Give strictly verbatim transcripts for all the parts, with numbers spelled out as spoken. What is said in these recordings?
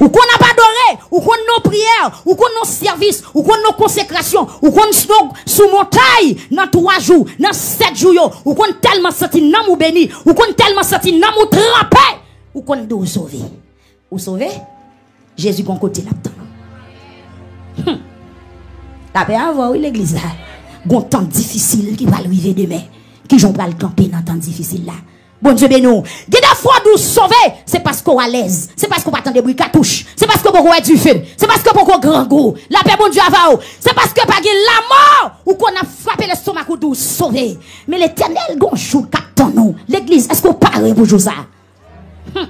Ou konn ap adore, ou konn nan priyè, ou konn nan sèvis, ou konn nan konsekrasyon, ou konn sou, sou montay nan twa jou, nan sèt jou yo, ou konn tèlman santi nanm ou beni, ou konn tèlman santi nanm ou tranpe, ou konn di w sove. Ou sove? Jezi gon kote l ap tann ou. Hmm. Lapè avè w, wi, legliz la. Gon tan difisil ki pral rive demen. Kijan w pral kanpe nan tan difisil la? Bondye beni w. Gen de fwa w di w sove, se paske w alèz. Se paske w pa tande bri katouch. Se paske w poko wè dife. Se paske w poko grangou. Lapè Bondye avè w. Se paske pa gen lanmò. Ou konn ap frape lestomak ou di w sove. Men Letènèl gon jou k ap tann ou. Legliz, èske w pare pou jou sa? Hmm.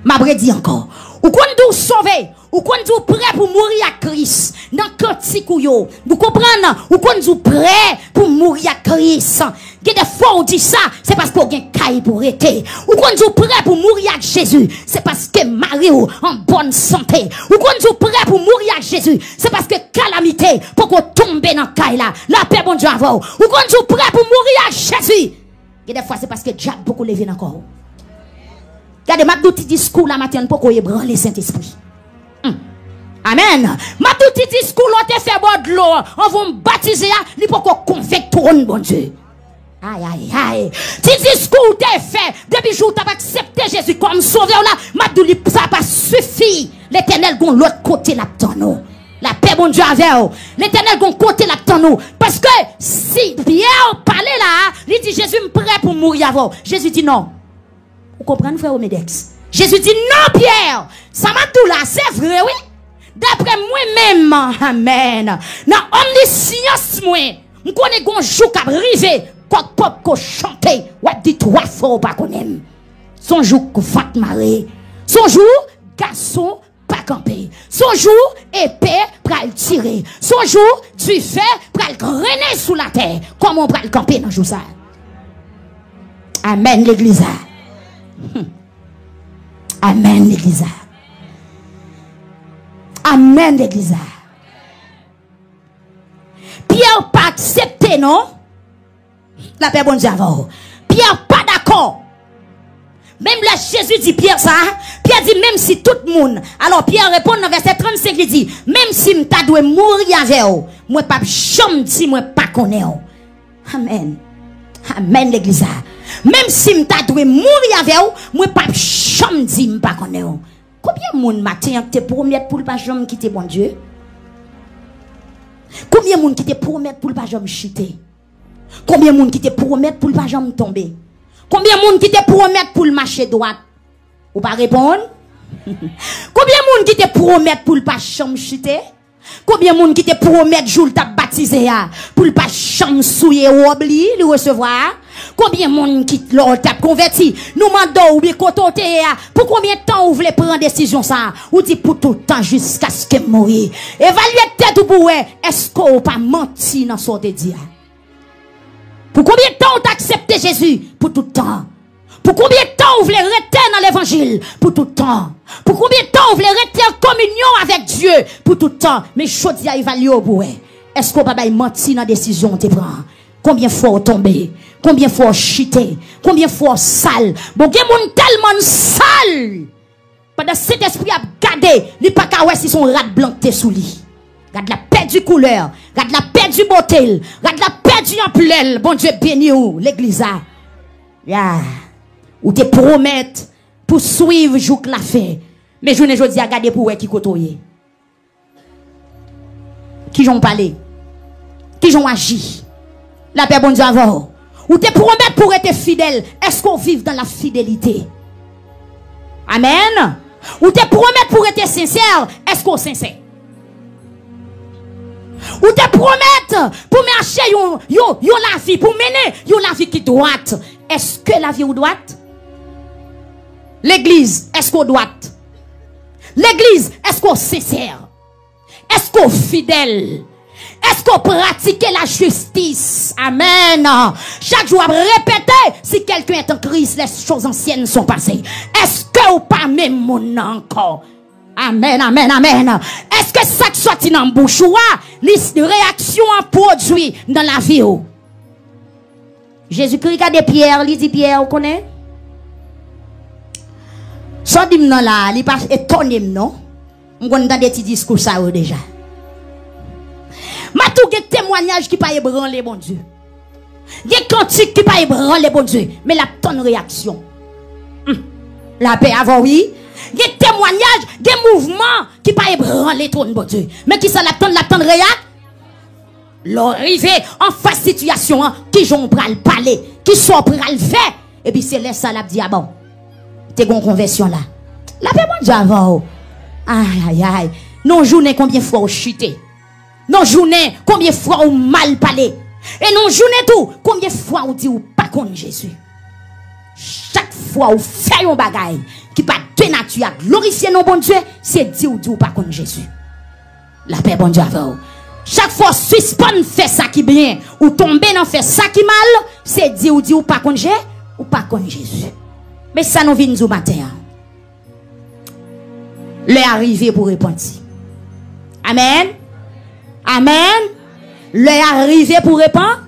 M ap redi ankò. Ou konn di w sove. Ou konn di w prè pou mouri ak Kris nan kantik ou yo. Ou konprann? Ou konn di w prè pou mouri ak Kris. Gen de fwa w di sa, se paske w gen kay pou w rete. Ou konn di w prè pou mouri ak Jezi, se paske mari w an bòn sante. Ou konn di w prè pou mouri ak Jezi, se paske kalamite poko tonbe nan kay la. Lapè Bondye avè w. Ou konn di w prè pou mouri ak Jezi. Gen de fwa se paske dyab poko leve nan kò w. Gade, m ap di w ti diskou la maten an poko ebranle Sentespri. Hmm. Amèn. M ap di w ti diskou lè w te fè bò dlo an, anvan w batize a, li poko konvenk twòn Bondye. Ay, ay, ay. Ti diskou w te fè depi jou w t ap aksepte Jezi kòm sovè w la, m ap di w li, sa pa sifi. Letènèl gon lòt kote l ap tann ou. Lapè Bondye avè w. Letènèl gon kote l ap tann ou. Paske si Pyè pale la, li di, Jezi, m prè pou m mouri avè w. Jezi di, non. Ou konprann, frè Omedex? Jezi di, non, Pyè, sa m ap di w la, se vre, wi. Daprè mwen menm, amèn, nan omnisyans mwen, m konnen gon jou k ap rive, kòk pòp ko chante, w ap di twa fwa w pa konnen m. Se yon jou k vat mare. Se yon jou gason pa kanpe. Se yon jou epe pral tire. Se yon jou dife pral grennen sou latè. Kòman w pral kanpe nan jou sa a? Amèn, legliz la. Hmm. Amèn, legliz la. Amèn, legliz la. Pyè pa aksepte, non. Lapè Bondye avè w. Pyè pa dakò. Menm lè Jezi di Pyè sa, Pyè di, menm si tout moun. Alò, Pyè reponn nan vèsè trannsenk, li di, menm si m ta dwe mouri avè w, mwen p ap janm di mwen pa konnen w. Amèn. Amèn, legliz la. Menm si m ta dwe mouri avè w, mwen p ap janm di m pa konnen w. Konbyen moun maten an ki te pwomèt pou l pa janm kite Bondye? Konbyen moun ki te pwomèt pou l pa janm chite? Konbyen moun ki te pwomèt pou l pa janm tonbe? Konbyen moun ki te pwomèt pou l mache dwat? Ou pa reponn? Konbyen moun ki te pwomèt pou l pa janm chite? Konbyen moun ki te pwomèt jou l t ap batize a, pou l pa janm souye wòb li, li resevwa a? Konbyen moun ki, lè w t ap konvèti, nou mande w oubyen kote w te ye a, pou konbyen tan ou vle pran desizyon sa a? Ou di, pou tout tan, jiskaske m mouri. Evalye tèt ou pou w wè, èske w pa manti nan sa w te di a? Pou konbyen tan w t aksepte Jezi? Pou tout tan. Pou konbyen tan w vle rete nan levanjil? Pou tout tan. Pou konbyen tan w vle rete an kominyon avèk Dye? Pou tout tan. Men jodi a, evalye w pou w wè. Èske w pa bay manti nan desizyon w te pran? Konbyen fwa w tonbe? Konbyen fwa w chite? Konbyen fwa w sal? Bon, gen moun tèlman n sal! Pandan Sentespri ap gade, li pa ka wè si se yon rad blan k te sou li. Rad la pèdi koulè, rad la pèdi bote l, rad la pèdi anplè l. Bondye beni w, legliz la. Ya. Ou te pwomèt pou swiv jouk lafen. Men jounen jodi a, gade pou w wè ki kote w ye. Kijan w pale? Kijan w aji? Lapè Bondye avè w. Ou te pwomèt pou w rete fidèl. Èske w viv dans la fidélité? Amèn. Ou te pwomèt pou w rete sensè. Èske w sensè? Ou te pwomèt pou mache yon, yon, yon lavi, pou mennen yon lavi ki dwat. Èske lavi w dwat? Legliz, èske w dwat? Legliz, èske w sensè? Èske w fidèl? Èske w pratike lajistis? Amèn. Chak jou w ap repete, si quelqu'un est en Christ, les choses anciennes sont passées. Èske w pa menm moun nan ankò? Amèn, amèn, amèn. Èske sa k soti nan bouch ou a, li, reyaksyon an pwodui nan lavi w? Jezikri gade Pyè, li di Pyè, ou konnen? Sa w di m nan la a, li pa etone m non. M konn tande ti diskou sa yo deja. M ap di w gen temwayaj ki pa ebranle Bondye. Gen kantik ki pa ebranle Bondye, men l ap tann reyaksyon. Hmm. Lapè avè w, wi. Gen temwayaj, gen mouvman ki pa ebranle twòn Bondye. Men kisa l ap tann? L ap tann reyak-, Lè w rive anfas sitiyasyon an, kijan w pral pale? Kisa w pral fè? Epi se lè sa l ap di, a bon, te gen yon konvèsyon la. Lapè Bondye avè w. Ayayay. Nan yon jounen, konbyen fwa w chite? Nan yon jounen, konbyen fwa w mal pale? E nan yon jounen tou, konbyen fwa w di w pa konn Jezi? Chak fwa w fè yon bagay ki pa de nati a glorifye non Bondye, se di w di w pa konn Jezi. Lapè Bondye avè w. Chak fwa w sispann fè sa ki byen, ou tonbe nan fè sa ki mal, se di w di w pa konn Je-, ou pa konn Jezi. Men sa nou vin di w maten an. Lè a rive pou repanti. Amèn. Amèn. Lè a rive pou repan-,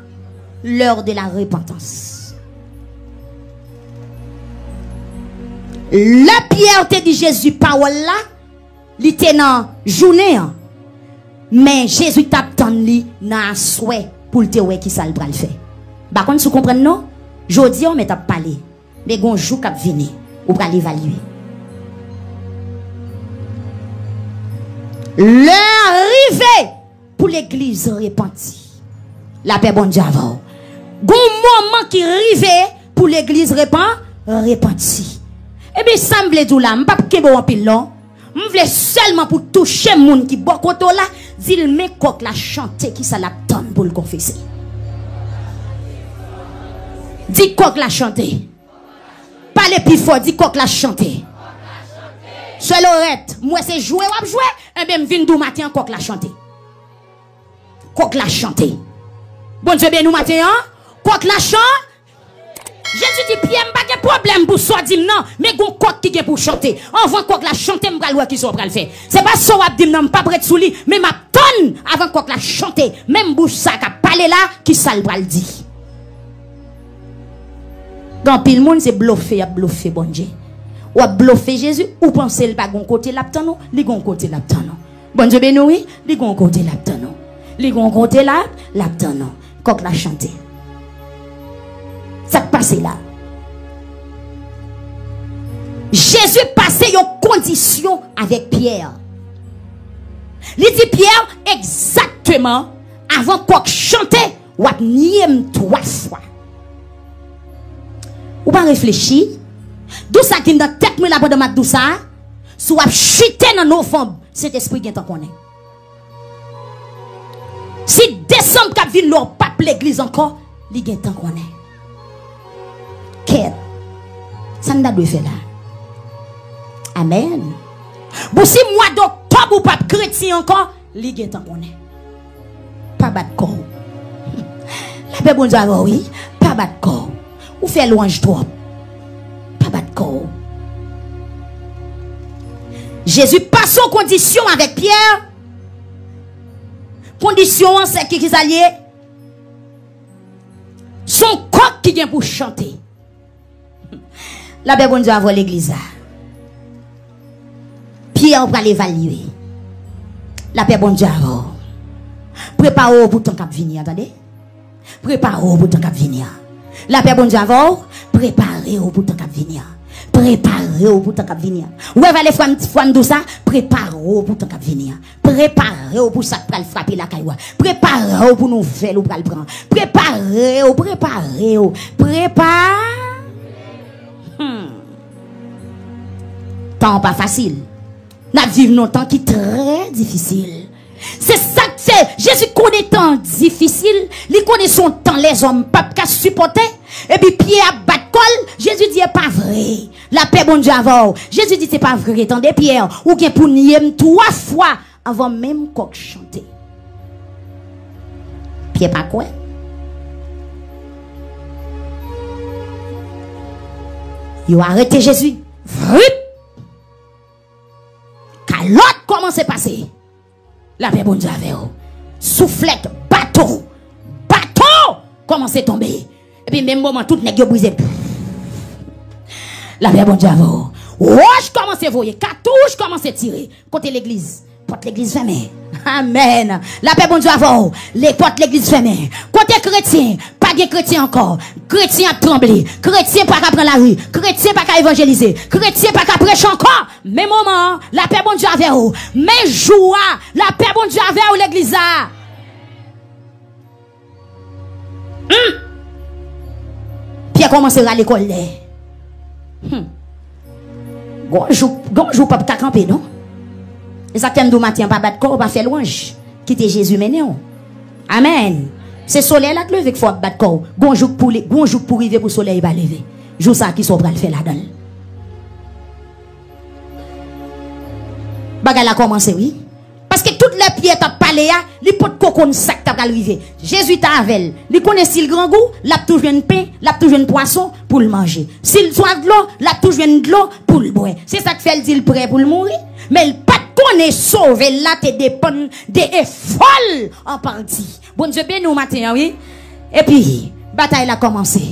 l'heure de la repentance. Lè Pyè te di Jezi pawòl la, li te nan jounen an. Men Jezi t ap tann li nan aswè pou l te wè kisa l pral fè. M pa konn si w konprann non. Jodi a w mèt ap pale. Men gen yon jou k ap vini, ou pral evalye. Lè a rive pou legliz repanti. Lapè Bondye avè w. Gen yon moman ki rive pou legliz repan-, repanti. Ebyen, sa m vle di w la, m p ap kenbe w anpil non. M vle sèlman pou touche moun ki bò kote w la, di l men kòk la chante, kisa l ap tann pou l konfese? Di kòk la chante. Pale pi fò, di kòk la chante. Sè Lorèt, m wè se jwe w ap jwe, enben m vin di w maten an kòk la chante. Kòk la chante. Bondye beni w maten an, kòk la chan-, Jezi di Pyè, m pa gen pwoblèm pou sa w di m nan, men gen yon kòk ki gen pou chante. Anvan kòk la chante, m pral wè kisa w pral fè. Se pa sa w ap di m nan, m p ap ret sou li, men m ap tann avan kòk la chante. Menm bouch sa k ap pale la, kisa l pral di? Gen anpil moun, se blofe y ap blofe Bondye. W ap blofe Jezi, ou panse l pa gen yon kote l ap tann ou, li gen yon kote l ap tann ou. Bondye beni w, wi, li gen yon kote l ap tann ou. Li gen yon kote l ap, l ap tann ou. Kòk la chante. Sa k pase la? Jezi pase yon kondisyon avèk Pyè. Li di Pyè, egzakteman, avan kòk chante, w ap nye m twa fwa. Ou pa reflechi? Di w sa k vin nan tèt mwen la pandan m ap di w sa a. Si w ap chite nan novanm, Sentespri gentan konnen. Si desanm k ap vin la w p ap legliz ankò, li gentan konnen. Kèt. Sa n ta dwe fè la? Amèn. Bon, si mwa doktòb ou p ap kretyen ankò, li gentan konnen. Pa bat kò w. Lapè Bondye avè w, wi. Pa bat kò w. Ou fè lwanj twòp. Pa bat kò w. Jezi pase yon kondisyon avèk Pyè. Kondisyon an, se ki, ki sa l ye? Se yon kòk ki gen pou chante. Lapè Bondye avè w, legliz la. Pyè pral evalye. Lapè Bondye avè w. Prepare w pou tan k ap vini an, tande. Prepare w pou tan k ap vini an. Lapè Bondye avè w. Prepare w pou tan k ap vini an. Prepare w pou tan k ap vini an. Ou wè, vale fwa m, fwa m di w sa, prepare w pou tan k ap vini an. Prepare w pou sa k pral frape lakay ou a. Prepare w pou nouvèl ou pral pran. Prepare w, prepare w, prepa-, hmm. Tan an pa fasil. N ap viv nan tan ki trè difisil. Se sa k fè Jezi konnen tan an difisil, li konnen se yon tan lèzòm p ap ka sipòte. Epi Pyè ap bat kò l, Jezi di, e pa vre. Lapè Bondye avè w. Jezi di, se pa vre, tande, Pyè, ou gen pou nye m twa fwa avan menm kòk chante. Pyè pa kwè. Yo arete Jezi. Vrip! Kalòt kòmanse pase. Lapè Bondye avè w. Souflèt, baton, baton kòmanse tonbe. Epi menm moman, tout nèg yo brize. Lapè Bondye avè w. Wòch kòmanse voye, katouch kòmanse tire. Kote legliz? Pòt legliz fèmen. Amèn. Lapè Bondye avè w. Le pòt legliz fèmen. Kote kretyen? Pa gen kretyen ankò. Kretyen ap tranble. Kretyen pa ka pran lari. Kretyen pa ka evanjelize. Kretyen pa ka preche ankò. Men moman an, lapè Bondye avè w. Men jou a, lapè Bondye avè w, legliz la. Hmm. Pyè kòmanse rale kòlè. Hmm. Gon jou, gon jou w p ap ka kanpe, non. E sa k fè m di w maten an, pa bat kò w, pa fè lwanj. Kite Jezi mennen w. Amèn. Se solèy la k leve k fè w ap bat kò w. Gon jou k pou li, gon jou k pou rive pou solèy pa leve. Jou sa a, kisa w pral fè ladan l? Bagay la kòmanse, wi. Paske tout lè Pyè t ap pale a, li potko konn sa k ta pral rive. Jezi t avè l. Li konnen si l grangou, l ap tou jwenn pen, l ap tou jwenn pwason pou l manje. Si l swaf dlo, l ap tou jwenn dlo pou l bwè. Se sa k fè l di l prè pou l mouri. Men l pa t konnen sove l la te depann de efò l an pati. Bondye beni w maten an, wi. Epi, batay la kòmanse.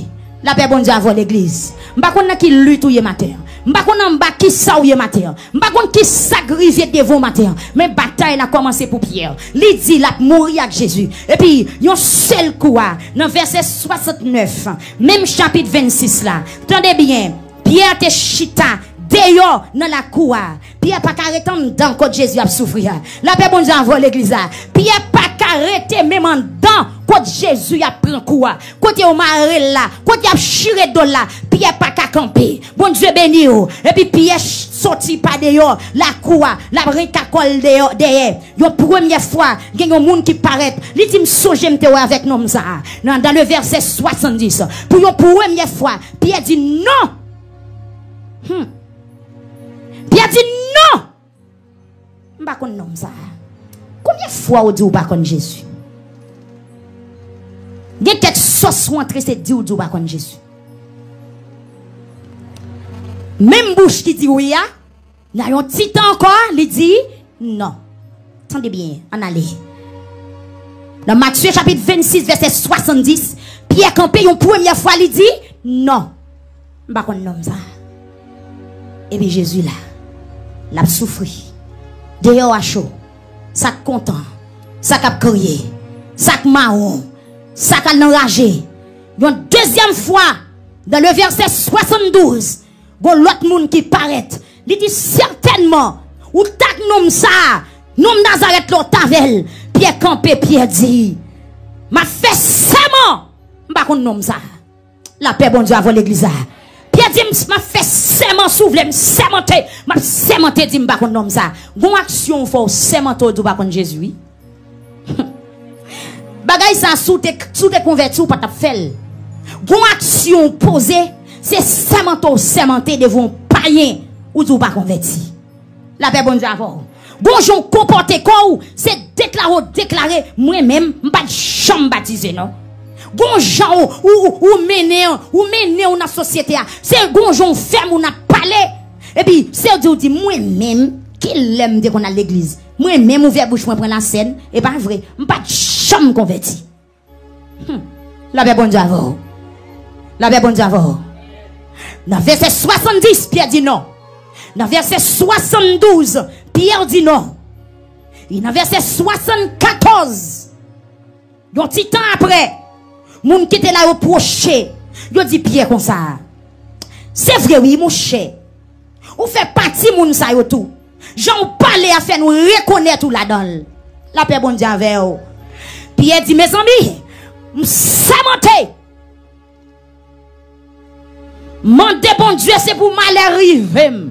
Lapè Bondye avè w, legliz. M pa konn nan ki lit ou ye maten an. M pa konn anba kisa w ye maten an. M pa konn kisa k rive devan w maten an. Men batay la kòmanse pou Pyè. Li di l ap mouri ak Jezi. Epi, yon sèl kou a, nan vèsè swasantnèf, menm chapit vennsis la, tande byen, Pyè te chita deyò nan lakou a. Pyè pa ka ret anndan kot Jezi ap soufri a. Lapè Bondye avè w, legliz la. Pyè pa ka rete menm anndan kot Jezi ap pran kou a. Kote yo mare l la, kote y ap chire do l la, Pyè pa ka kanpe. Bondye beni w. Epi Pyè ch-, soti pa deyò lakou a, l ap renka kò l deyò, dèyè. Yon premyè fwa, gen yon moun ki parèt. Li di, "M sonje m te wè avèk nonm sa a." Nan, dans le verset soixante-dix, pou yon premyè fwa, Pyè di, "Non." Hmm. Pyè di, "Non! M pa konn nonm sa a." Konbyen fwa ou di ou pa konn Jezi? Gen kèk sòs ou antre, se di ou di ou pa konn Jezi. Menm bouch ki di wi a, nan yon ti tan ankò, li di non. Tande byen, ann ale. Nan Matye chapit vennsis, vèsè swasanndis, Pyè kanpe yon premyè fwa, li di, "Non, m pa konn nonm sa a." Epi Jezi la, l ap soufri. Deyò a cho. Sa k kontan, sa k ap kriye, sa k mawon, sa k al nan raje. Yon dezyèm fwa, dans le verset soixante-douze, gon lòt moun ki parèt. Li di, "Sètènman, ou t ak nonm sa a, nonm Nazarèt la, ou t avè l." Pyè kanpe, Pyè di, "M ap fè sèman, m pa konn nonm sa a." Lapè Bondye avè w, legliz la. Pyè di, "M, m ap fè sèman, si w vle, m sèmante, m ap sèmante di m pa konn nonm sa a." Gon aksyon w fè, w sèmante, w di w pa konn Jezi, wi. Bagay sa, si w te, si w te konvèti, w pa t ap fè l. Gon aksyon w poze, se sèmante w sèmante devan yon payen, ou di w pa konvèti. Lapè Bondye avè w. Gon jan w konpòte kò w, se deklare w deklare, "Mwen menm, m pa t janm batize, non." Gon jan w, ou, ou, ou mennen, ou mennen w nan sosyete a. Se gon jan w fè moun ap pale. Epi, se w di, w di, "Mwen menm, ki lè m te konn al legliz? Mwen menm ouvè bouch mwen pran lasèn, e pa vre, m pa t janm konvèti." Hmm. Lapè Bondye avè w. Lapè Bondye avè w. Nan vèsè swasanndis, Pyè di non. Nan vèsè swasanndouz, Pyè di non. E nan vèsè swasannkatòz, yon ti tan apre, moun ki te la yo pwoche, yo di Pyè konsa, "Se vre wi, monchè. Ou fè pati moun sa yo tou. Jan w pale a fè nou rekonèt ou ladan l." Lapè Bondye avè w. Pyè di, "Mezanmi, m sèmante. Mande Bondye se pou malè rive m.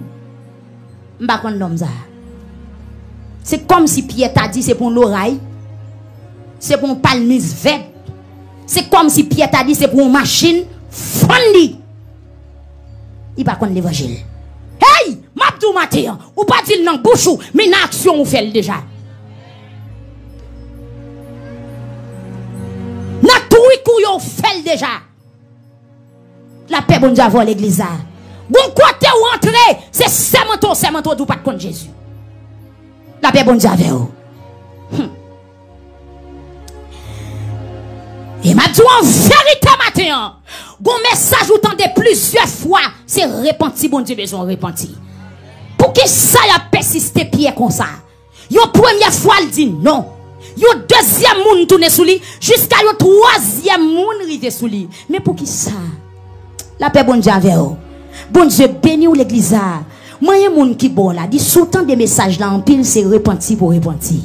M pa konn nonm sa a." Se kòmsi Pyè ta di se pou yon loray, se pou yon palmis vèt, se kòmsi Pyè ta di se pou yon machin fann li. Li pa konn levanjil. Hey! M ap di w maten an, ou pa di l nan bouch ou, men nan aksyon w fè l deja. Nan trik ou yo, w fè l deja. Lapè Bondye avè w, legliz la. Gon kote w antre, se sèmante w sèmante w di w pa t konn Jezi. Lapè Bondye avè w. Hmm. E m ap di w an verite maten an, gon mesaj ou tande plizyè fwa, se repanti, Bondye bezwen w repanti. y ap pèsiste Pyè konsa. Yon premyè fwa, l di non. Yon dezyèm moun tounen sou li, jiska yon twazyèm moun rive sou li. Men poukisa? Lapè Bondye avè w. Bondye beni w, legliz la. Mwen, yon moun ki bò la, di si w tande mesaj la anpil, se repanti pou repanti.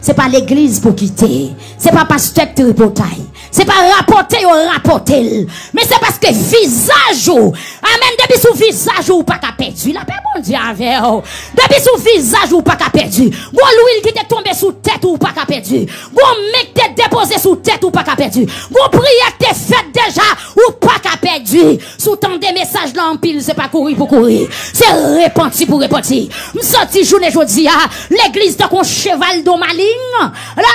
Se pa legliz pou kite. Se pa pastè k tripotay. Se pa rapòte yo rapòte l. Men se paske vizaj ou. Amèn. Depi sou vizaj ou, ou pa ka pèdi. Lapè Bondye avè w. Depi sou vizaj ou, ou pa ka pèdi. Gon lwil ki te tonbe sou tèt ou, ou pa ka pèdi. Gon men k te depoze sou tèt ou, ou pa ka pèdi. Gon priyè k te fèt deja, ou pa ka pèdi. Si w tande mesaj la anpil, se pa kouri pou kouri. Se repanti pou repanti. M santi jounen jodi a, legliz tankou yon cheval do malin.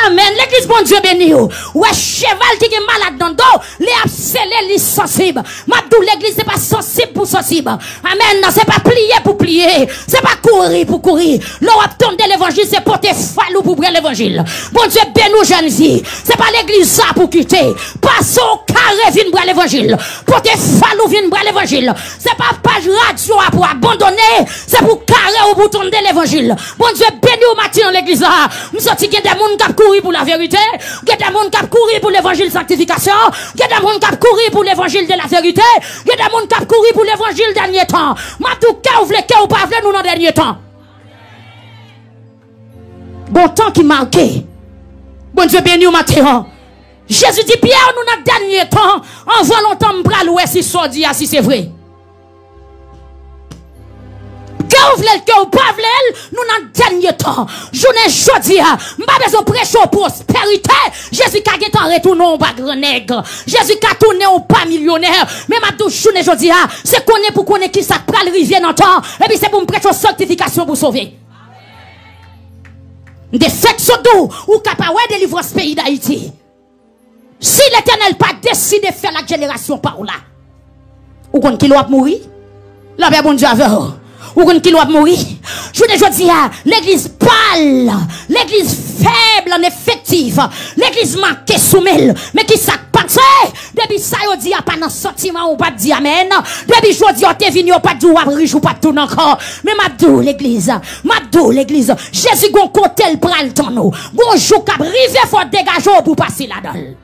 Amèn. Legliz Bondye beni w. Ou wè cheval ki gen malad nan do, li ap sele, li sansib. M ap di w, legliz se pa sansib pou sansib. Amèn. Se pa pliye pou pliye. Se pa kouri pou kouri. Lè w ap tande levanjil, se pote fal ou pou pran levanjil. Bondye beni w, jèn fi. Se pa legliz sa pou kite. Pase w kare vin pran levanjil. Pote fal ou vin pran levanjil. Se pa paj radyo a pou abandone. Se pou kare w pou tande levanjil. Bondye beni w maten an legliz la. M santi gen de moun k ap kouri pou laverite. Gen de moun k ap kouri pou levanjil sanktifikasyon. Gen de moun k ap kouri pou levanjil de laverite. Gen de moun k ap kouri pou levanjil dènye tan. M ap di w, ke w vle, ke w pa vle, nou nan dènye tan. Gon tan ki make. Bondye beni w maten an. Jezi di Pyè, nou nan dènye tan. Anvan lontan, m pral wè si sa w di a, si se vre. Ke w vle l, ke w pa vle l, nou nan dènye tan. Jounen jodi a, m pa bezwen preche w pwosperite. Jezi ka gentan retounen w pa grannèg. Jezi ka tounen w pa milyonè. Men m ap di w jounen jodi a, se konnen pou konnen kisa k pral rive nan tan. Epi se pou m preche w sanktifikasyon pou sove. M te fèk sot di w, ou ka pa wè delivrans peyi Dayiti. Si Letènèl pa deside fè l ak jenerasyon pa w la, ou konn kilè w ap mouri? Lapè Bondye avè w. Ou konn kilè w ap mouri? Jounen jodi a, legliz pal, legliz fèb an efektif, legliz make sou men l. Men kisa k pase? Depi sa yo di a pa nan santiman w, ou p ap di amèn. Depi jodi a w te vini, yo pa t di w w ap rich, ou p ap tounen ankò. Men m ap di w, legliz, m ap di w, legliz, Jezi gon kote l pral tann ou. Gon jou k ap rive, fò w degaje w pou w pase ladan l.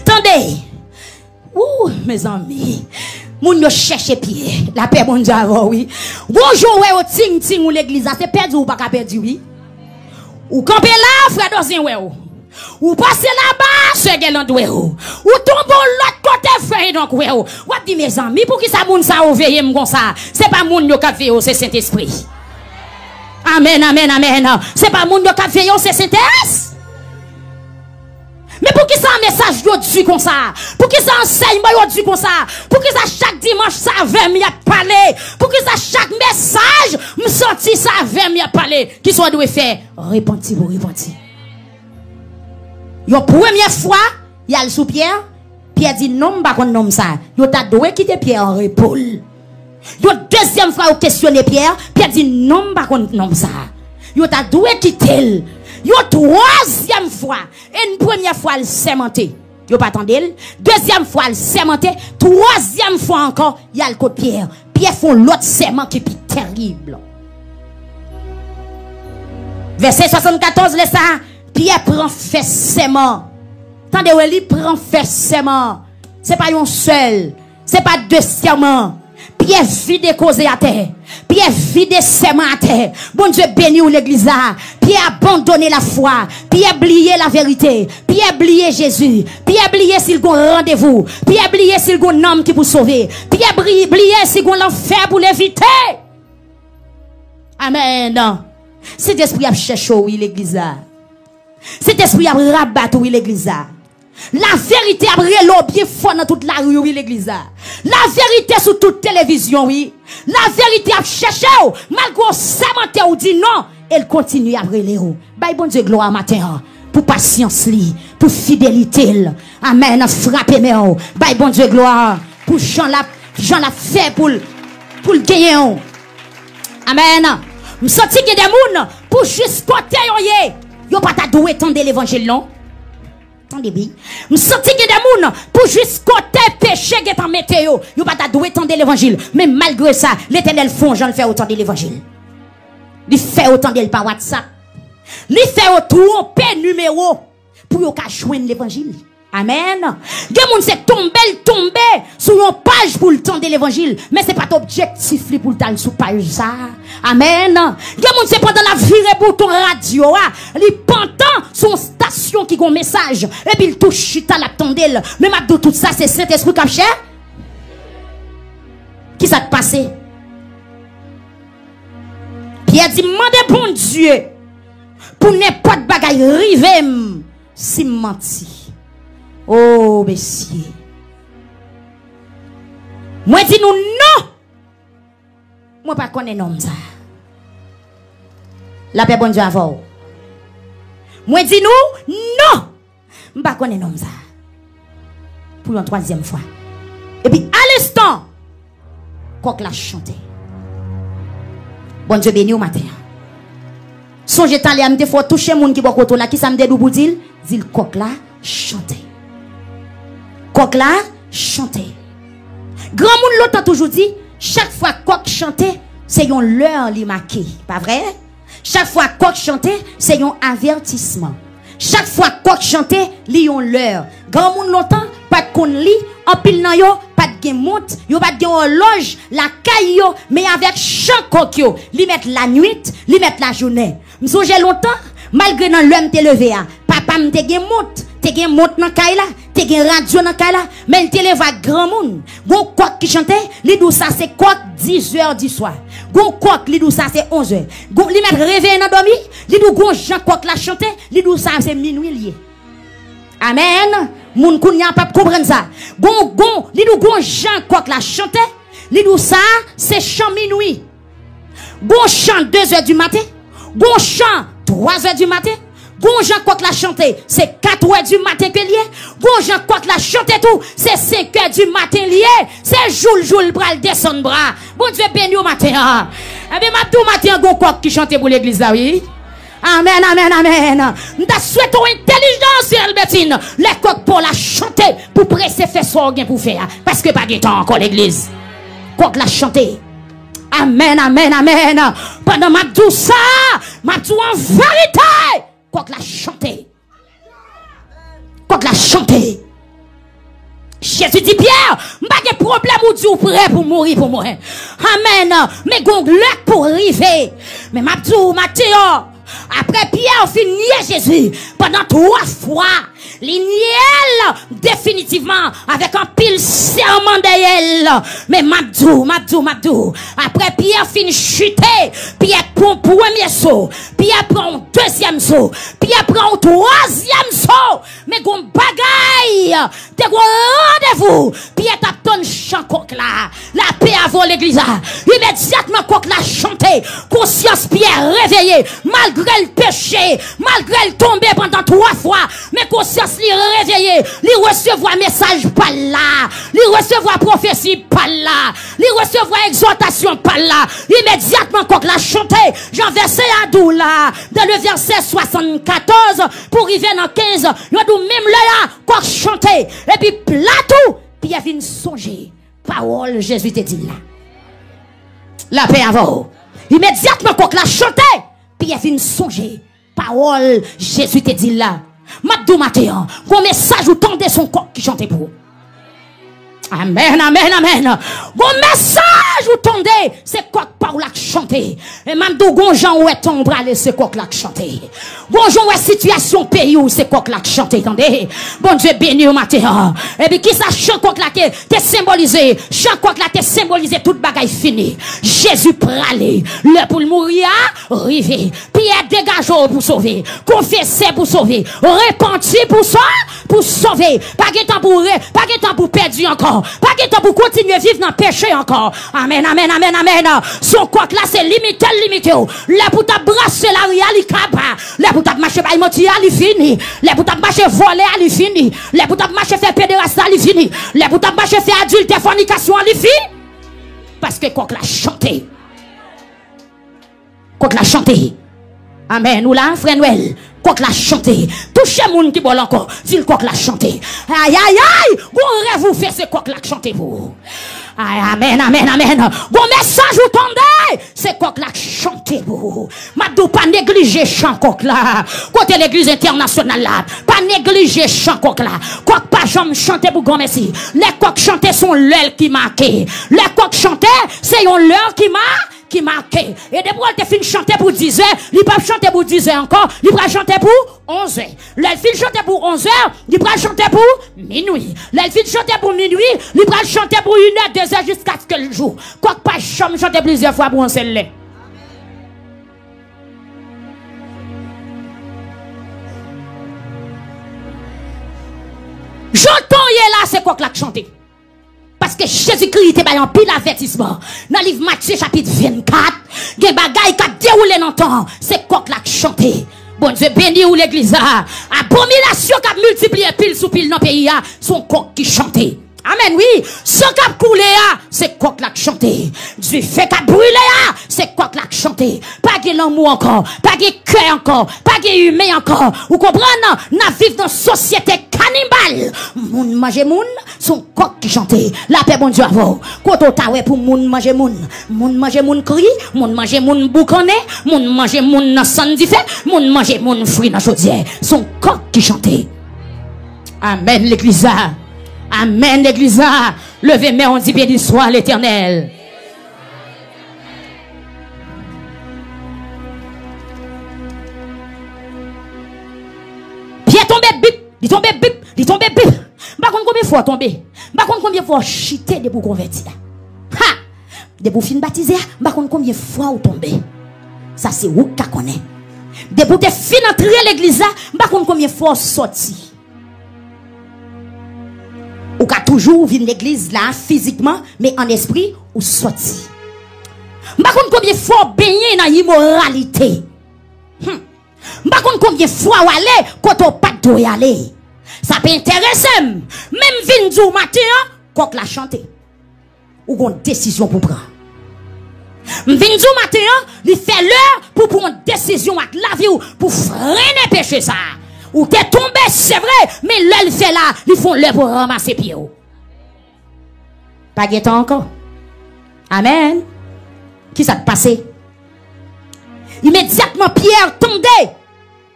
Tande! Wou, mezanmi. Moun yo chèche Pyè. Lapè Bondye avè w, wi. Gon jou w wè yo ting ting ou legliz la, se pèdi ou pa ka pèdi, wi. Ou kanpe la, frè Dozyen wè w. Ou pase laba, sè Gèland wè w. Ou tonbe yon lòt kote, frè Enòk wè w. W ap di, mezanmi, poukisa moun sa yo veye m konsa? Se pa moun yo k ap veye w, se Sentespri. Amèn, amèn, amèn. Se pa moun yo k ap veye w, se Sentès. Men poukisa mesaj yo di konsa? Poukisa ansèyman yo di konsa? Poukisa chak dimanch sa avè m y ap pale? Poukisa chak mesaj m santi sa avè m y ap pale? Kisa w dwe fè? Repanti pou repanti. Yon premyè fwa, y al sou Pyè. Pyè di, non, m pa konn nonm sa. Yo ta dwe kite Pyè an repo l. Yon dezyèm fwa, yo kesyone Pyè. Pyè di, non, m pa konn nonm sa. Yo ta dwe kite l. Yon twazyèm fwa, e n premyè fwa, l sèmante. Yo pa tande l. Dezyèm fwa, l sèmante. Twazyèm fwa ankò, y al kot Pyè. Pyè fè yon lòt sèman ki pi terib. Vèsè swasannkatòz, lè sa a, Pyè pran fè sèman. Tande w, li pran fè sèman. Se pa yon sèl. Se pa de sèman. Pyè vide koze atè. Pyè vide sèman atè. Bondye beni w, legliz la. Pyè abandone lafwa. Pyè bliye laverite. Pyè bliye Jezi. Pyè bliye si l gon randevou. Pyè bliye si l gon nanm ki pou sove. Pyè bri- bliye si gon lanfè pou l evite. Amèn. Sentespri ap chèche w, wi, legliz la. Sentespri ap rabat ou, wi, legliz la. Laverite ap rele w byen fò nan tout lari, wi, legliz la. Laverite sou tout televizyon, wi. Laverite ap chèche w, malgre w sèmante, ou di non, e l kontinye ap rele w. Bay Bondye glwa maten an pou pasyans li, pou fidelite l. Amèn. Frape men w. Bay Bondye glwa pou jan l ap, jan l ap fè pou l, pou l genyen w. Amèn. M santi gen de moun, pou jis kote yo ye, yo pa ta dwe tande levanjil, non. Tande byen. M santi gen de moun, pou jis kote peche gentan mete yo, yo pa ta dwe tande levanjil. Men malgre sa, Letènèl fè yon jan, l fè yo tande levanjil. Li fè yo tande l pa WhatsApp. Li fè yo twonpe nimewo pou yo ka jwenn levanjil. Amèn. Gen moun se tonbe l tonbe sou yon paj pou l tande levanjil, men se pa t objektif li pou l t al sou paj sa a. Amèn. Gen moun se pandan l ap vire bouton radyo a, li pantan sou yon estasyon ki gon mesaj, epi l tou chita l ap tande l. Men m ap di w tout sa, se Sentespri k ap chè. Kisa k pase? Pyè di, "M mande Bondye pou nenpòt bagay rive m si m manti." O, mesye. Mwen di nou non! Mwen pa konnen nonm sa. Lapè Bondye avè w. Mwen di nou non! M pa konnen nonm sa. Pou yon twazyèm fwa. Epi, alenstan, kòk la chante. Bondye beni w maten an. Sonje talè a, m te fè w touche moun ki bò kote w la. Kisa m te di w pou di l? Di l kòk la chante. Kòk la chante. Granmoun lontan toujou di, chak fwa kòk chante, se yon lè li make. Pa vre? Chak fwa kòk chante, se yon avètisman. Chak fwa kòk chante, li yon lè. Granmoun lontan pa t konn li, anpil nan yo pa t gen mont, yo pa t gen òlòj lakay yo, men avèk chan kòk yo, li mèt lannuit, li mèt lajounen. M sonje lontan, malgre nan lè m te leve a, papa m te gen mont, te gen mont nan kay la, te gen radyo nan kay la, men l te leve ak granmoun. Gon kòk ki chante, li di w sa se kòk dizè di swa. Gon kòk, li di w sa se onzè. Gon, li mèt reveye nan dòmi, li di w gon jan kòk la chante, li di w sa se minwi l ye. Amèn. Moun kounye a p ap konprann sa. Gon, gon, li di w gon jan kòk la chante, li di w sa se chan minwi. Gon chan dezè di maten, gon chan twazè di maten, gon jan kòk la chante, se katrè di maten ke l ye, gon jan kòk la chante tou, se senkè di maten l ye, se jou l jou l pral desann bra. Bondye beni w maten an. Ebyen, m ap di w maten an, gon kòk ki chante pou legliz la, wi. Amèn, amèn, amèn. M ta swete w entèlijans e Albertine, lè kòk pa w la chante pou prese fè sa w gen pou fè a. Paske pa gen tan ankò, legliz. Kòk la chante. Amèn, amèn, amèn. Pandan m ap di w sa, m ap di w an verite, kòk la chante. Kòk la chante. Jezi di Pyè, m pa gen pwoblèm ou di w prè pou mouri pou mwen. Amèn. Men gon lè k pou rive. Men m ap di w maten an, apre Pyè fin nye Jezi pandan twa fwa, li nye l definitivman avèk anpil sèman dèyè l. Men m ap di w, m ap di w, m ap di w, apre Pyè fin chite, Pyè pran premye so, Pyè pran yon dezyèm so, Pyè pran yon twazyèm so. Men gon bagay, te gon randevou Pyè t ap tann chan kòk la. Lapè avè w, legliz la. Imedyatman kòk la chante, konsyans Pyè reveye. Malgre l peche, malgre l tonbe pandan twa fwa, men konsyans li reveye. Li resevwa mesaj pa l la. Li resevwa pwofesi pa l la. Li resevwa egzòtasyon pa l la. Imedyatman kòk la chante, jan vèsè a di w la, dans le verset soixante-quatorze pou rive nan kenz, yo di w menm lè a, kòk chante, epi pla tou, Pyè vin sonje pawòl Jezi te di l la. Lapè avè w. Imedyatman kòk la chante, Pyè vin sonje pawòl Jezi te di l la. M ap di w maten an, gon mesaj ou tande, se yon kòk ki chante pou ou. Amèn, amèn, amèn. Gon mesaj ou tande, se kòk pa w la k chante. E m ap di w, gon jan w wè tan w prale, se kòk la k chante. Gon jan w wè sitiyasyon peyi w, se kòk la k chante, tande. Bondye beni w maten an. Epi kisa chan kòk la te, te senbolize? Chan kòk la te senbolize tout bagay fini. Jezi prale. Lè pou l mouri a rive. Pyè, degaje w pou sove. Konfese pou sove. Repanti pou sa, pou sove. Pa gen tan pou re-, pa gen tan pou pèdi ankò. Pa gen tan pou kontinye viv nan peche ankò. Amèn, amèn, amèn, amèn. Se yon kòk la, se limite l limite w. Lè pou t ap brase lari a, li kaba. Lè pou t ap mache bay manti a, li fini. Lè pou t ap mache vòlè a, li fini. Lè pou t ap mache fè pederas la, li fini. Lè pou t ap mache fè adiltè, fònikasyon an, li fini. Paske kòk la chante. Kòk la chante. Amèn. Ou la, frè Nwèl? kòk la chante. Touche moun ki bò l ankò, di l kòk la chante. Ayayay, gon rèv ou fè, se kòk la k chante pou ou. Ay, amèn, amèn, amèn. Gon mesaj ou tande, se kòk la k chante pou ou. M ap di w, pa neglije chan kòk la. Kote legliz entènasyonal la, pa neglije chan kòk la. Kòk pa janm chante pou granmesi. Lè kòk chante, se yon lè ki make. Lè kòk chante, se yon lè ki ma-, ki make. E depi w te fin chante pou dizè, li p ap chante pou dizè ankò, li pral chante pou onzè. Lè l fin chante pou onzè, li pral chante pou minwi. Lè l fin chante pou minwi, li pral chante pou inè, dezè, jiskaske l jou. Kòk pa janm chante plizyè fwa pou yon sèl lè. Jan tan ye la, se kòk la k chante. Paske Jezikri te bay anpil avètisman. Nan liv Matye chapit vennkat, gen bagay k ap dewoule nan tan an, se kòk la k chante. Bondye beni w, legliz la. Abominasyon k ap miltipliye pil sou pil nan peyi a, se yon kòk ki chante. Amèn, wi. San k ap koule a, se kòk la k chante. Dife k ap brile a, se kòk la k chante. Pa gen lanmou ankò, pa gen kè ankò, pa gen imen ankò. Ou konprann? N ap viv nan sosyete kanibal. Moun manje moun, se yon kòk ki chante. Lapè Bondye avè w. Kote w ta wè pou moun manje moun? Moun manje moun kri, moun manje moun boukannen, moun manje moun nan sann dife, moun manje moun fri nan chodyè. Se yon kòk ki chante. Amèn, legliz la. Amèn, legliz la. Leve men w, di, beni swa Letènèl. Pye tonbe, bip, li tonbe, bip, li tonbe, bip. M pa konn konbyen fwa w tonbe. M pa konn konbyen fwa w chite depi w konvèti la. Ha! Depi w fin batize a, m pa konn konbyen fwa w tonbe. Sa se ou k ka konnen. Depi w te fin antre legliz la, m pa konn konbyen fwa w sòti. Ou ka toujou vin legliz la fizikman, men an espri, ou sòti. M pa konn konbyen fwa w benyen nan imoralite. Hmm. M pa konn konbyen fwa w ale kote w pa t dwe ale. Sa pa enterese m. Men m vin di w maten an, kòk la chante. Ou gon desizyon pou pran. M vin di w maten an, li fè lè pou pran yon desizyon ak lavi w pou frennen peche sa a. Ou te tonbe, se vre, men lè l fè la, li fè yon lè pou ranmase pye w. Pa gen tan ankò. Amèn. Kisa k pase? Imedyatman Pyè tande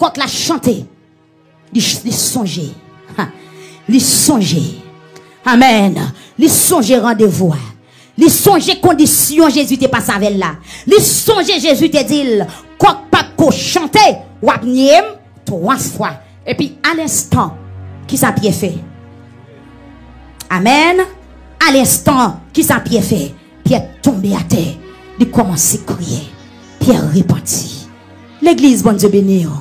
kòk la chante. Li, li sonje. Ha. Li sonje. Amèn. Li sonje randevou a. Li sonje kondisyon Jezi te pase avè l la. Li sonje Jezi te di l, kòk p ap ko chante, w ap nye m twa fwa. Epi, alenstan, kisa Pyè fè? Amèn. Alenstan, kisa Pyè fè? Pyè tonbe atè, li kòmanse kriye. Pyè repanti. Legliz, Bondye beni w.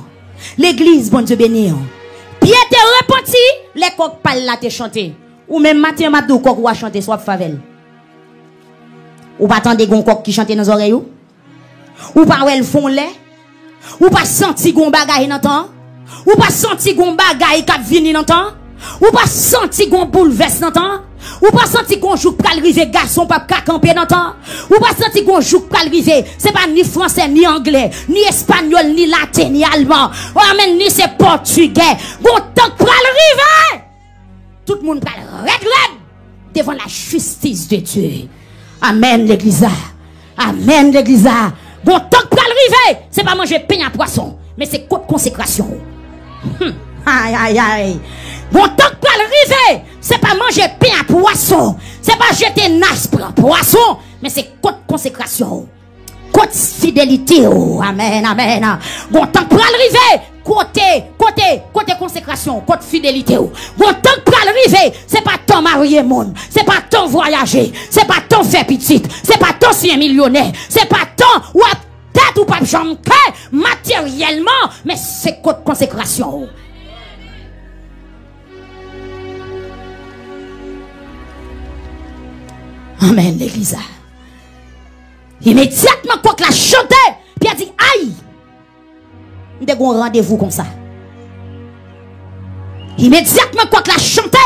Legliz, Bondye beni w. Pyè te repanti lè kòk pa l la te chante. Ou menm maten an, m ap di w, kòk ou a chante, sa w ap fè avè l? Ou pa tande gon kòk ki chante nan zòrèy ou? Ou pa wè l fè yon lè? Ou pa santi gon bagay nan tan an? Ou pa santi gon bagay k ap vini nan tan an? Ou pa santi gon boulvès nan tan an? Ou pa santi gon jou k pral rive gason p ap ka kanpe nan tan an? Ou pa santi gon jou k pral rive, se pa ni fransè, ni anglè, ni espanyòl, ni laten, ni alman, o amèn, ni se pòtigè. Gon tan k pral rive! Tout moun pral rèd rèd devan la justice de Dieu. Amèn, legliz la. Amèn, legliz la. Gon tan k pral rive, se pa manje pen a pwason, men se kot konsekrasyon w. Hmm. Ay, ay, ay. Gon tan k pral rive, se pa manje pen a pwason, se pa jete nas pran pwason, men se kot konsekrasyon w. Kot fidelite w? Amèn, amèn. Gon tan k pral rive. Kote, kote, kote konsekrasyon w? Kot fidelite w? Gon tan k pral rive. Se pa tan marye moun. Se pa tan vwayaje. Se pa tan fè pitit. Se pa tan siyen milyonè. Se pa tan w ap tèt ou p ap janm kè materyèlman. Men se kot konsekrasyon w? Amèn, legliz la. Imedyatman kòk la chante, Pyè di, ay! M te gon randevou konsa. Imedyatman kòk la chante,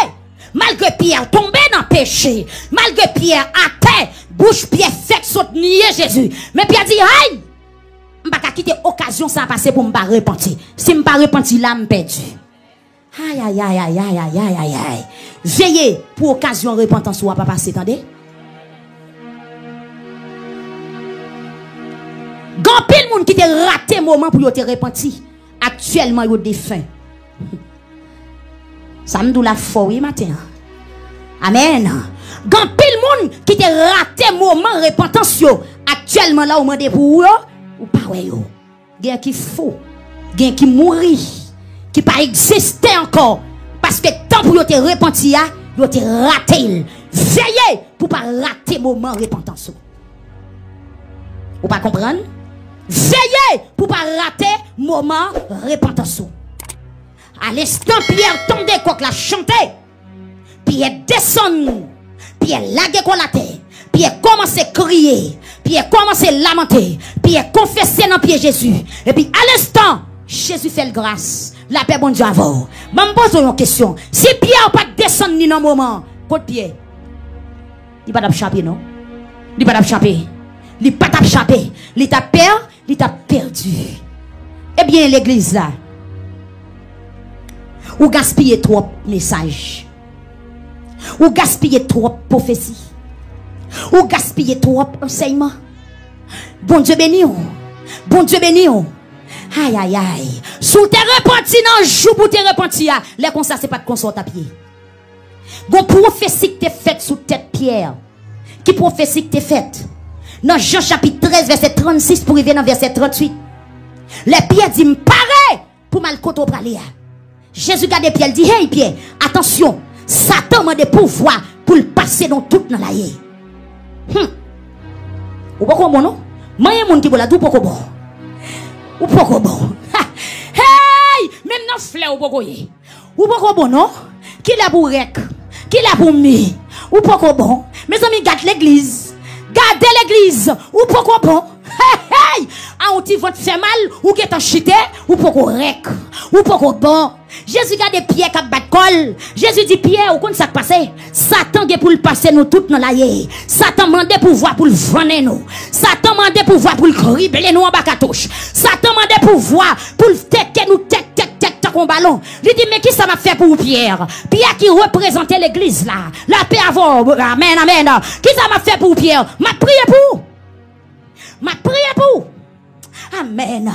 malgre Pyè tonbe nan peche, malgre Pyè atè, bouch Pyè fèk sot nye Jezi. Men Pyè di, ay! M pa ka kite okazyon sa a pase pou m pa repanti. Si m pa repanti la, m pèdi. Ayayay, ayayay, ayayay. Veye pou okazyon repantans ou a pa pase, tande. Gen anpil moun ki te rate moman pou yo te repanti. Aktyèlman, yo defen. Sa m di w la fò wi maten an. Amèn. Gen anpil moun ki te rate moman repantans yo. Aktyèlman, la ou mande pou ou yo, ou pa wè yo. Gen ki fou, gen ki mouri, ki pa egziste ankò. Paske tan pou yo te repanti a, yo te rate l. Veye pou pa rate moman repantans ou. Ou pa konprann? Veye pou pa rate moman repantans ou. Alenstan Pyè tande kòk la chante, Pyè desann, Pyè lage kò l atè, Pyè kòmanse kriye, Pyè kòmanse lamante, Pyè konfese nan pye Jezi. Epi alenstan, Jezi fè l gras. Lapè Bondye avè w. Ban m poze w yon kesyon. Si Pyè pa t desann ni nan moman an, kot Pyè? Li pa t ap chape, non. Li pa t ap chape. Li pa t ap chape. Li t ap pè, li t ap pèdi. Ebyen, legliz la, ou gaspiye twòp mesaj. Ou gaspiye twòp pwofesi. Ou gaspiye twòp ansèyman. Bondye beni w. Bondye beni w. Ayayay. Si w te repanti nan jou pou w te repanti a, lè konsa se pa t konsa w t ap ye. Gon pwofesi ki te fèt sou tèt Pyè. Ki pwofesi ki te fèt? Nan Jan chapit trèz, vèsè trannsis pou rive nan vèsè trannwit. Lè Pyè di, "M pare pou m al kote w prale a." Jezi gade Pyè, l di, "Hey Pyè, atansyon, Satan mande pouvwa pou l pase nou tout nan laye." Hmm. Ou poko bon, non? Manyen moun ki bò la, di w poko bon. Ou poko bon. Hey! Menm nan flè ou poko ye. Ou poko bon, non? Kilè pou w rèk? Kilè pou w mi? Ou poko bon. Mezanmi, gad legliz. Gade legliz. Ou poko bon. Hey, hey! A yon ti vant fè mal, ou gentan chite, ou poko rèk. Ou poko bon. Jezi gade Pyè k ap bat kò l. Jezi di, "Pyè, ou konn sa k pase? Satan gen pou l pase nou tout nan laye. Satan mande pouvwa pou l vannen nou. Satan mande pouvwa pou l krible nou anba katouch. Satan mande pouvwa pou l teke nou tèk, tèk, tèk, tankou yon balon." Li di, "Men kisa m ap fè pou ou, Pyè?" Pyè ki reprezante legliz la. Lapè avè w. Amèn, amèn. Kisa m ap fè pou ou, Pyè? M ap priye pou ou. M ap priye pou ou. Amèn.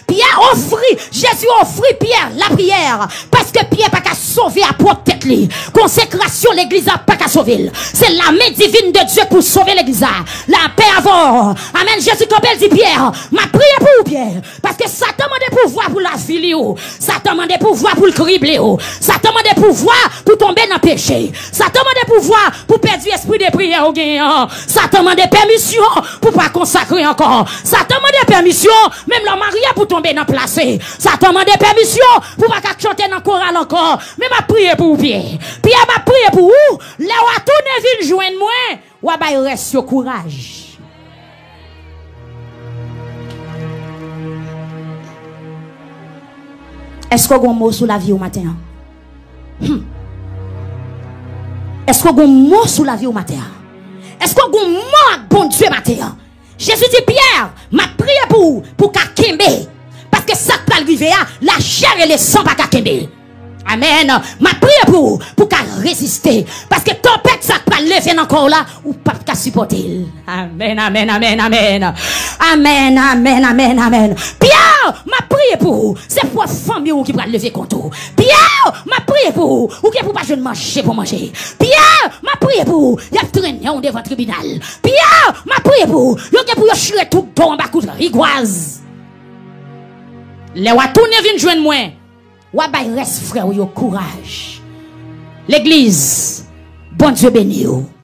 Pyè ofri, Jezi ofri Pyè lapriyè. Paske Pyè pa ka sove a pwòp tèt li. Konsekrasyon legliz la pa ka sove l. Se lame divin de Dye pou sove legliz la. Lapè avè w. Amèn. Jezi kanpe l di Pyè, "M ap priye pou ou, Pyè." Paske Satan mande pouvwa pou l avili w. Satan mande pouvwa pou l krible w. Satan mande pouvwa pou w tonbe nan peche. Satan mande pouvwa pou w pèdi espri de priyè ou genyen an. Satan mande pèmisyon pou w pa konsakre ankò. Satan mande pèmisyon, menm lè w marye, pou w tonbe nan plase. Satan mande pèmisyon pou w pa ka chante nan koral ankò. Men m ap priye pou ou, Pyè. Pyè, m ap priye pou ou. Lè w a tounen vin jwenn mwen, w a bay rès yo kouraj. Èske w gen yon mo sou lavi w maten an? Hmm. Èske w gen yon mo sou lavi w maten an? Èske w gen yon mo ak Bondye maten an? Jezi di, Pyè, m ap priye pou ou, pou w ka kenbe. Paske sa k pral rive a, lachè e lesan pa ka kenbe l. Amèn. M ap priye pou ou, pou w ka reziste. Paske tanpèt sa k pral leve nan kò w la, ou p ap ka sipòte l. Amèn, amèn, amèn, amèn. Amèn, amèn, amèn, amèn. Pyè, m ap priye pou ou. Se pwòp fanmi w ki pral leve kont ou. Pyè, m ap priye pou ou. Ou gen pou w pa jwenn manje pou manje. Pyè, m ap priye pou ou. Y ap trennen w devan tribinal. Pyè, m ap priye pou ou. Yo gen pou yo chire tout do w anba kout rigwaz. Lè w a tounen vin jwenn mwen, w a bay rès frè w yo kouraj. Legliz, Bondye beni w.